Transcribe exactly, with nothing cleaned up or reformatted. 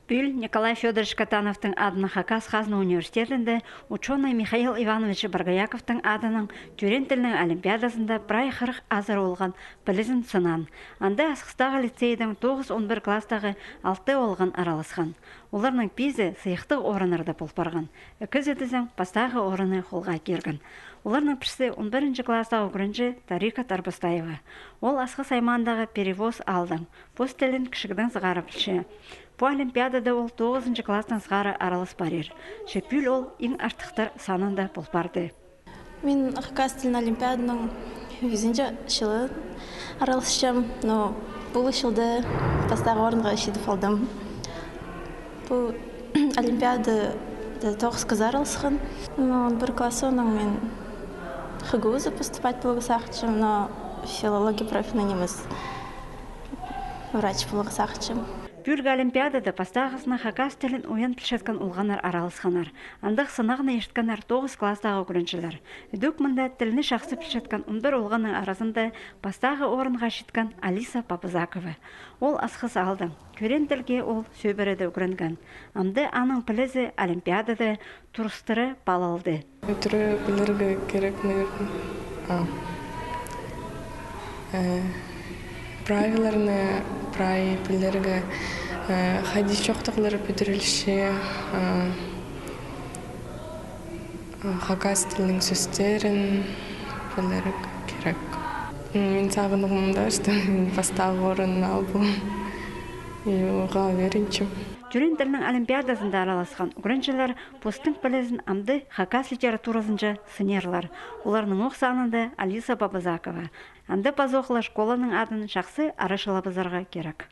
Пӱӱл Николай Фёдорович Катановтың адынаң Хакас хазна университедінде учёный Михаил Иванович Боргояковтың адынаң тӧреен тілнің олимпиадазында прай хырых азыра олған пілізін сынаан. Анда Асхыстағы лицейдің тоғыс-он пір класстағы алты олған араласхан. Оларның пизі сыйыхтығ орыннарда пол парған. Ікізі тізең пастағы орынны холға кирген. Оларның пірсі он пірінҷі класстағы ӱгренҷі Тарика Тарбастаева. Ол Асхыс аймаандағы Перевоз аалдаң, пос тілін кічігдең сығара пілче. Пу олимпиадада ол тоғызынҷы класстаң сығара аралас парир. Че пӱӱл ол иң артыхтар санында пол парды. Мин хакас тілін олимпиаданың ӱзінҷі чылы араласчам, но пу чылда пастағы орынға читіп алдым. Пу олимпиадада тоғыс кізі араласхан. Но он пір класс соонаң мин ХГУ-за поступать поларға сағынчам, но филология профильный нимес, врач поларға сағынчам. Пӱӱлгі олимпиадада пастағызына хакас тілін уян пілчеткен олғаннар араласханнар. Андағ сынағны ирткеннер тоғыс класстағы ӱгренҷілер. Ідӧк мында тілні чахсы пілчеткен он пір олғанның аразында пастағы орынға читкен Алиса Папазакова. Ол Асхыс аалдаң. Тӧреен тілге ол сӧбіреде ӱгренген. Амды аның пілізі олимпиадада турыстыра пал алды. Ӱдіре пілерге кирек, наверное. А. Э, правилаларны прай пілерге, э, хайди чоохтағлар пӱдірілче, э, э, хакас тілінің сӧстерін пілерге кирек. М, мин сағынғаным даа, что мин пастағы орын албаам. И оға ӱгренчем. Тӧреен тілнің олимпиадазында араласхан ӱгренҷілер постың пілізін амды хакас литературазынҷа сынарлар. Оларның ох санында Алиса Бабазакова. Анда пазох ла школаның адын чахсы арачылабызарға кирек.